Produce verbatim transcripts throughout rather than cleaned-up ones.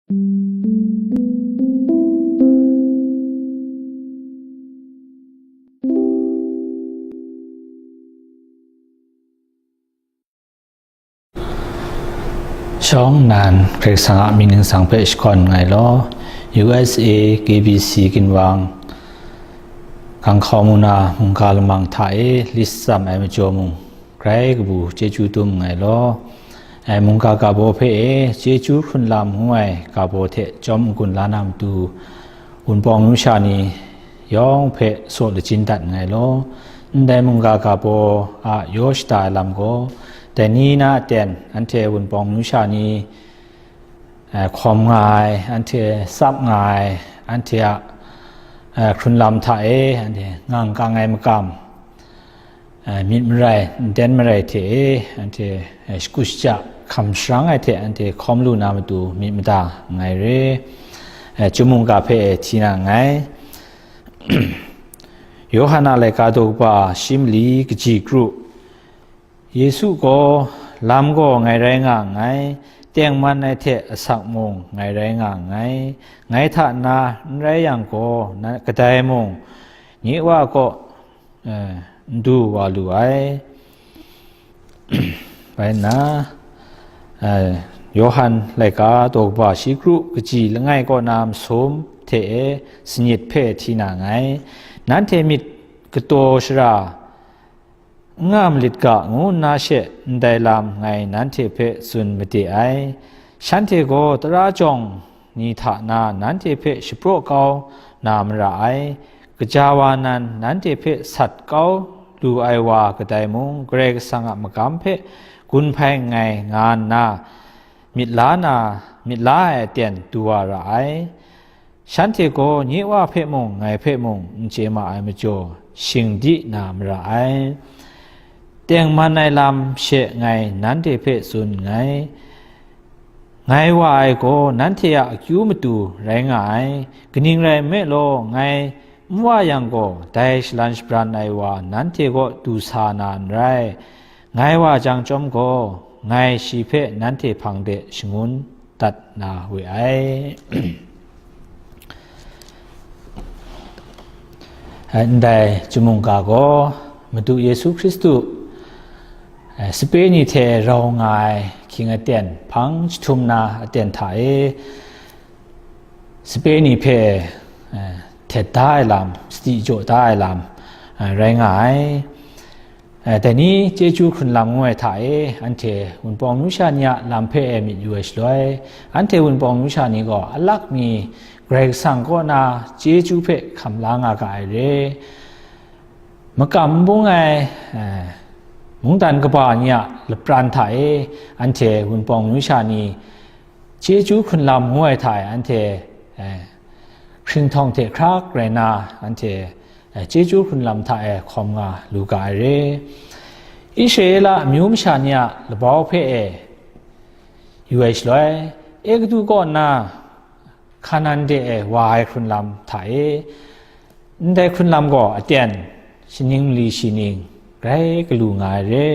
Shawng nnan Karai Kasang a mying ningsang hpe shakawn nngai law, U S A K B C ginwang Ganghkau mung na mungga lamang hta e lit tsam ai majaw mung, grai kabu chyeju dum nngai law. Ai mungga ga baw hpe e, chyeju hkrun lam ngu ai ga baw hte chyawm n-gun la na matu, Wunpawng numsha ni yawng hpe saw lachin dat nngai law. Ndai mungga ga baw a yaw shada ai lam gaw, dai ni na aten anhte Wunpawng numsha ni, eh, hkawm nga ai, anhte tsap nga ai, anhte a, eh, hkrun lam hta e anhte ngang kang ai makam, eh, myit marai, nten marai hte e, anhte, eh, shakut shaja hkam sharang ai hte anhte hkawm lu na matu myit mada nngai re. Eh, Chyum mungga hpe hti na nngai. Yawhan a laika daw kaba shi mali kaji kru. Yesu gaw, "Lam gaw ngai rai nga nngai, tengman ai hte asak mung ngai rai nga nngai, ngai hta na n rai yang gaw, na, kadai mung nye Wa kaw, eh, n du wa lu ai." Bai nna, eh, Yawhan laika daw kaba shi kru kaji langai kaw na masum hte e sanit hpe hti na nngai. Nanhte myit kataw shara n nga malit ga, ngu nna she ndai lam ngai nanhte hpe tsun made ai. Shanhte gaw tara jawng ni hta na nanhte hpe shapraw kau na mara ai. Kaja wa nan nanhte hpe sat kau lu ai wa kadai mung, Karai Kasang a magam hpe gun hpai nngai nga nna, myit la na, myit la ai aten du wa ra ai. Shanhte gaw nye Wa hpe mung, ngai hpe mung, n chye ma ai majaw, shing di na mara ai. Tengman ai lam she ngai nanhte hpe tsun nngai. Ngai wa ai gaw nanhte a akyu matu rai nga ai. Kaning rai nme law, ngai n wa yang gaw, dai shalan shabran ai wa nanhte kaw du sa na n rai. Ngai wa jang chyawm gaw, ngai shi hpe nanhte hpang de shangun dat na we ai. Ndai Chyum mungga gaw Madu Yesu Hkristu, eh, sape ni hte rau nga ai hkying aten hpang jahtum na aten hta e, sape ni hpe, eh, htet da ai lam, sadi jaw da ai lam, eh, rai nga ai. Eh, dai ni chyeju hkrun lam ngu ai hta e, anhte Wunpawng numsha ni a lam hpe e myit yu ai shaloi, anhte Wunpawng numsha ni gaw alak mi Karai Kasang kaw na chyeju hpe hkam la nga ga ai re. Makam n bung ai, eh, mungdan kaba ni a lapran hta e, anhte Wunpawng numsha ni chyeju hkrun lam ngu ai hta e, anhte, eh, hkringhtawng hte hkrak rai na, anhte, eh, chyeju hkrun lam hta e hkawm nga lu ga ai re. Israela amyu masha ni a labau hpe e yu ai shaloi, Egutu kaw nna Hkanan de e wa ai hkrun lam hta e, ndai hkrun lam gaw aten shaning mali shi ning grai galu nga ai re.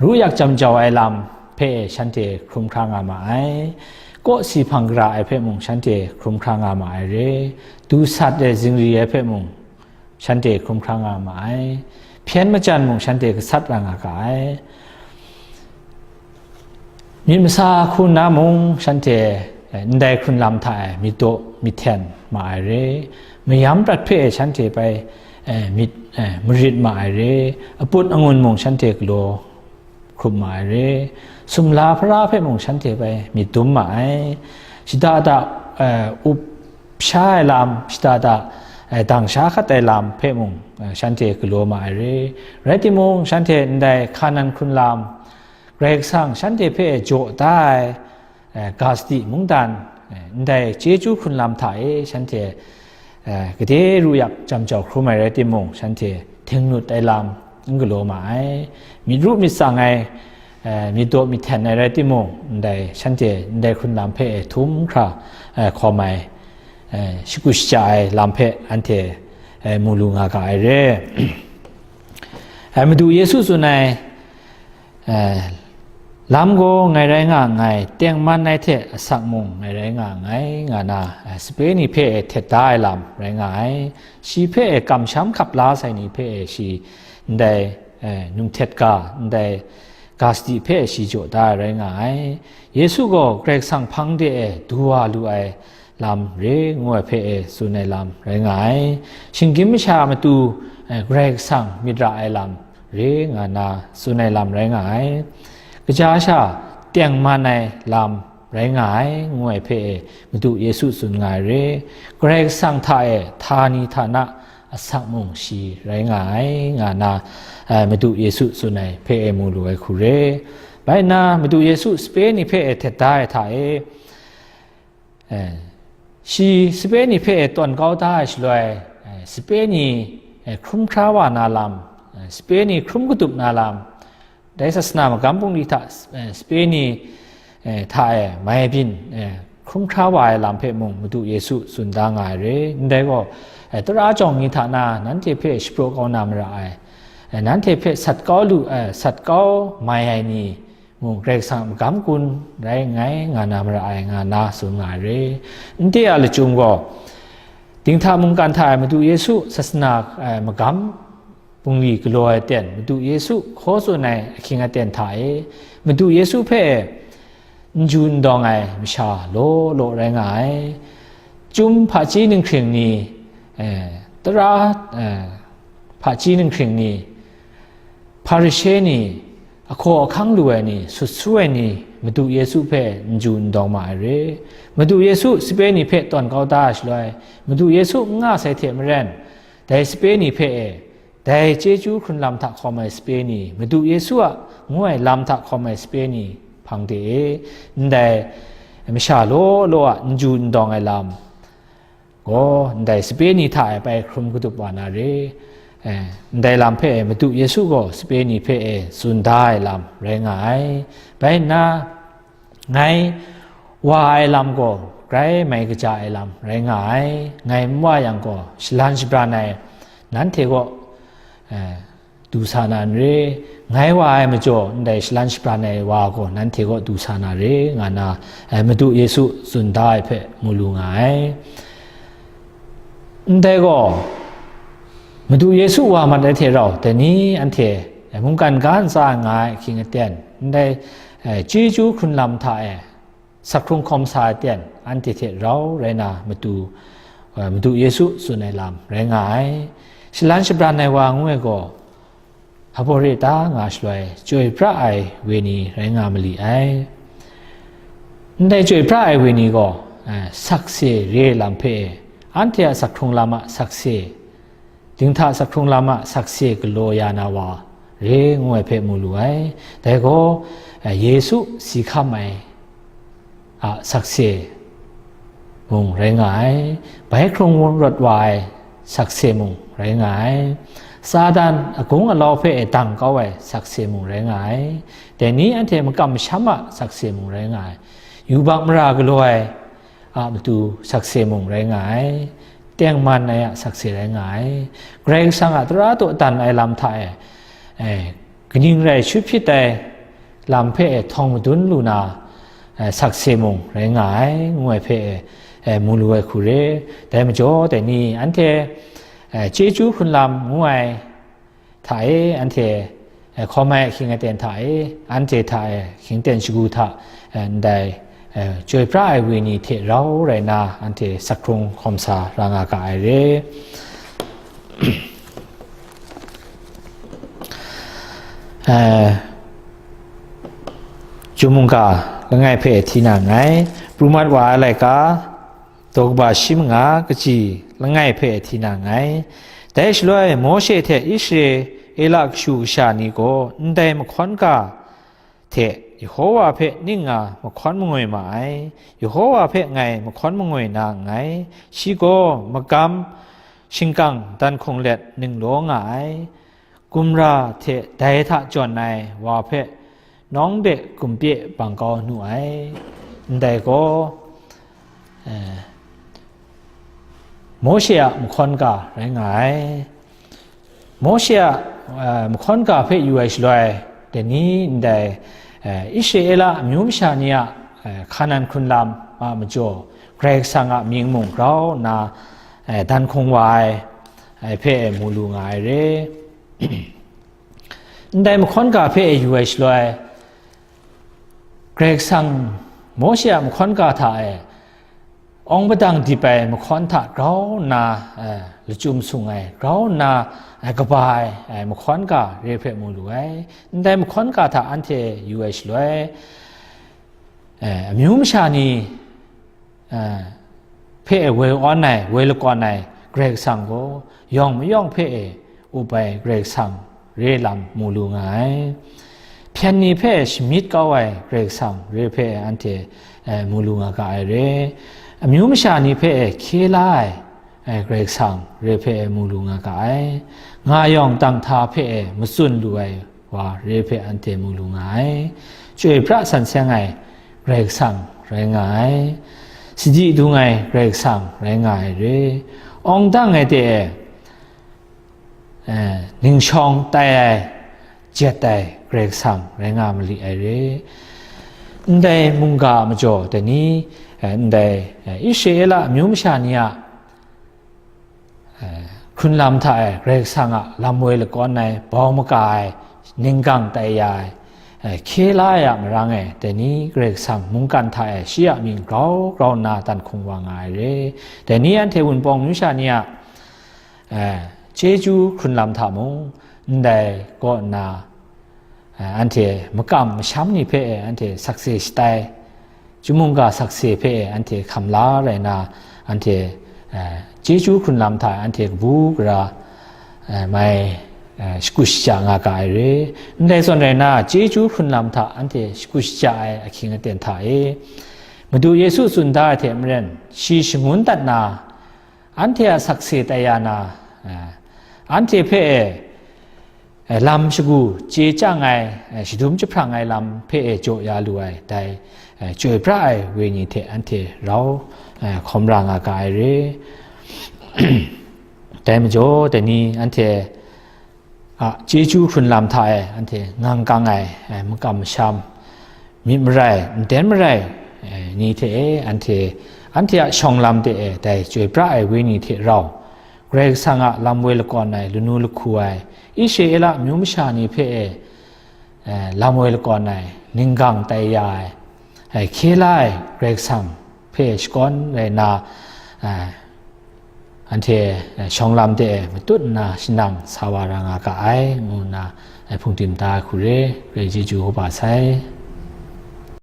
Ruyak jam jau ai lam hpe shanhte hkrum hkra nga ma ai. Kawsi hpang gara ai hpe mung shanhte hkrum hkra nga ma ai re. Du sat ai zingri ai hpe mung shanhte hkrum hkra nga ma ai. Hpyen majan mung shanhte gasat ra nga ga ai. Myit masa hku nna mung shanhte, eh, ndai hkrun lam hta e myit daw myit hten ma ai re. Mayam prat hpe shanhte bai, eh, myit, eh, marit ma ai re. Aput angun mung shanhte galaw hkrup ma ai re. Sumla hpara hpe mung shanhte bai myit dum ma ai. Shada da, eh, up sha ai lam, shada da, eh, dang sha hkat ai lam hpe mung, eh, shanhte galaw ma ai re. Rai timung, shanhte ndai Hkanan hkrun lam, Karai Kasang shanhte hpe jaw da ai, eh, ga sadi mungdan, eh, ndai chyeju hkrun lam hta e shanhte, eh, gade ruyak jam jau hkrum ai rai timung, shanhte htinglut ai lam n galaw ma ai. Myit ru myit tsang ai, eh, myit daw myit hten ai rai timung, ndai shanhte ndai hkrun lam hpe e htum hkra, eh, hkawm ai, eh, shakut shaja ai lam hpe anhte, eh, mu lu nga ga ai re. Eh, Madu Yesu tsun ai, eh, Lam gaw ngai rai nga nngai, tengman ai hte asak mung ngai rai nga nngai, nga na, eh, sape ni hpe htet da ai lam rai nga ai. Shi hpe kamsham hkap la sai ni hpe shi ndai, eh, num htet ga, ndai ga sadi hpe shi jaw da ai rai nga ai. Yesu gaw Karai Kasang hpang de e du wa lu ai lam re ngu ai hpe e tsun ai lam rai nga ai. Shinggyim masha a matu, eh, Karai Kasang myit ra ai lam re nga na tsun ai lam rai nga ai. Kaja sha tengman ai lam rai nga ai ngu ai hpe e Madu Yesu tsun nga ai re. Karai Kasang hta e htani htana asak mung shi rai nga ai nga na, eh, Madu Yesu tsun ai hpe e mu lu ai hku re. Bai nna Madu Yesu sape ni hpe e htet da ai hta e, Eh, shi sape ni hpe tawn kau da ai shaloi, eh, sape ni, eh, hkrum hkra wa na lam, eh, sape ni hkrum kadup na lam, dai sasana magam bungli hta, eh, sape ni, eh, hta e mai byin, eh, hkrum hkra wa ai lam hpe mung Madu Yesu tsun da nga ai re. Ndai gaw, eh, tara jawng ni hta na nanhte hpe shapraw kau na mara ai, eh, nanhte hpe sat kau lu, eh, sat kau mai ai ni, mung Karai Kasang a magam kun rai nngai nga na mara ai nga na tsun nga ai re. Nde a lachyum gaw, dinghta mungkan hta e Madu Yesu sasana, eh, magam bungli galaw ai ten, Madu Yesu hkaw tsun ai ahkying aten hta e, Madu Yesu hpe n ju n dawng ai masha law law rai nga ai. Chyum hpaji ninghkring ni, eh, tara, eh, hpaji ninghkring ni, Hparishe ni, ahkaw ahkang lu ai ni, sut su ai ni, Madu Yesu hpe n ju n dawng ma ai re. Madu Yesu sape ni hpe tawn kau da ai shaloi, Madu Yesu n nga sai hte maren, dai sape ni hpe e, dai chyeju hkrun lam hta hkawm ai sape ni, Madu Yesu a ngu ai lam hta hkawm ai sape ni hpang de e, ndai masha law law a n ju n dawng ai lam, gaw, ndai sape ni hta e bai hkrum kadup wa na re. Eh, ndai lam hpe Madu Yesu gaw sape ni hpe e tsun da ai lam rai nga ai. Bai nna, ngai wa ai lam gaw grai mai kaja ai lam rai nga ai. Ngai n wa yang gaw, shalan shabran ai nanhte kaw, eh, du sa na n re, ngai wa ai majaw ndai shalan shabran ai wa gaw nanhte kaw du sa na re, nga na, eh, Madu Yesu tsun da ai hpe mu lu nga ai. Ndai gaw, Madu Yesu wa mat ai hte rau, dai ni anhte, eh, mungkan ga ntsa nga ai ahkying aten, ndai, eh, chyeju hkrun lam hta e, sak hkrung hkawm sa ai ten, anhte hte rau rai na matu, eh, Madu Yesu tsun ai lam rai nga ai. Shalan shabran ai wa ngu ai gaw, hpa baw re ta nga shaloi, chyoi pra ai wenyi rai nga mali ai. Ndai chyoi pra ai wenyi gaw, eh, sakse re ai lam hpe, anhte a sak hkrung lam a sakse, dinghta sak hkrung lam a sakse galaw ya na wa re ngu ai hpe mu lu ai. Dai gaw, eh, Yesu si hkam ai a sakse mung rai nga ai. Bai hkrung rawt wa ai sakse mung rai nga ai. Satan agung alau hpe e dang kau ai sakse mung rai nga ai. Dai ni anhte makam masham a sakse mung rai nga ai. Yubak mara galaw ai a matu sakse mung rai nga ai, tengman ai a sakse rai nga ai, Karai Kasang a tara dawdan ai lam hta e, eh, kaning rai shut hpyit ai lam hpe e htawng madun lu na, eh, sakse mung rai nga ai, ngu ai hpe e, eh, mu lu ai hku re. Dai majaw, dai ni anhte, eh, chyeju hkrun lam ngu ai, hta e, anhte, eh, hkawm ai ahkying aten hta e, anhte hta e, ahkying aten shagu hta, eh, ndai, eh, chyoi pra ai wenyi hte rau rai na, anhte sak hkrung hkawm sa ra nga ga ai re. Eh, Chyum mungga langai hpe hti na nngai, pru mat wa ai laika, daw kaba shi manga kaji langai hpe hti na nngai. Dai shaloi Mawshe hte Israela kashu kasha ni gaw ndai mahkawn ga hte Yehova hpe ning nga mahkawn mangoi ma ai. Yehova hpe ngai mahkawn mangoi na nngai. Shi gaw magam shingkang dan hkung let ninglaw nga ai. Gumra hte dai hta jawn ai wa hpe nawng de gumpe bang kau nu ai. Ndai gaw, eh, Mawshe a mahkawn ga rai nga ai. Mawshe a, eh, mahkawn ga hpe yu ai shaloi, dai ni ndai, Israela amyu masha ni a hkanan hkrunlam a majaw, Karai Kasang a mying mung grau nna dan hkung wa ai hpe mu lu nga ai re. Ndai mahkawn ga hpe yu ai shaloi, Karai Kasang Mawshe a mahkawn ga hta e awng padang dip ai mahkawn hta grau nna lachyum sung ai, grau nna kaba ai mahkawn ga re hpe mu lu ai. Ndai mahkawn ga hta anhte yu ai shaloi, amyu masha ni hpe e woi awn ai, woi lakawn ai Karai Kasang gaw yawng mayawng hpe e up ai Karai Kasang re lam mu lu nga ai. Hpyen ni hpe shamyit kau ai Karai Kasang re hpe anhte mu lu nga ga ai re. Amyu masha ni hpe hkye la ai Karai Kasang re hpe mu lu nga ga ai. Nga yawng tanghta hpe matsun lu ai wa re hpe anhte mu lu nga ai. Chyoi pra san seng ai Karai Kasang rai nga ai. Sadi dung ai Karai Kasang rai nga ai re. Awng dang ai de e ningshawng tai ai, jet ai Karai Kasang rai nga mali ai re. Ndai mungga majaw dai ni, ndai Israela amyu masha ni a hkrunlam hta e Karai Kasang a lam woi lakawn ai, bau maka ai, ninggang tai ya ai, hkye la ai a marang e dai ni Karai Kasang mungkan hta e shi a mying grau grau nna dan hkung wa nga ai re. Dai ni anhte Wunpawng amyu masha ni a chyeju hkrunlam hta mung, ndai kaw nna anhte makam masham ni hpe anhte sakse shatai, chyum mungga sakse hpe anhte hkam la rai nna, anhte chyeju hkrunlam hta anhte kabu gara mai shakut shaja nga ga ai re. Ndai zawn rai nna, chyeju hkrunlam hta anhte shakut shaja ai ahkying aten hta e, Madu Yesu tsun da ai hte maren, shi shangun dat na, anhte a sakse tai ya na, anhte hpe e lam shagu chye chyang ai, shadum jahprang ai lam hpe e jaw ya lu ai, dai chyoi pra ai wenyi hte anhte rau hkawm ra nga ga ai re. Dai majaw, dai ni anhte a chyeju hkrunlam hta e anhte ngang kang ai, makam masham, myit marai, nten marai ni hte e anhte, anhte a shawng lam de e dai chyoi pra ai wenyi hte rau, Karai Kasang a lam woi lakawn ai lanu lahku ai Israela amyu masha ni hpe e lam woi lakawn ai, ninggang tai ya ai, hkye la ai Karai Kasang hpe shakawn rai nna, anhte shawng lam de e matut nna shanang sa wa ra nga ga ai, ngu nna hpungdim da ai hku re. Karai chyeju hkaba sai.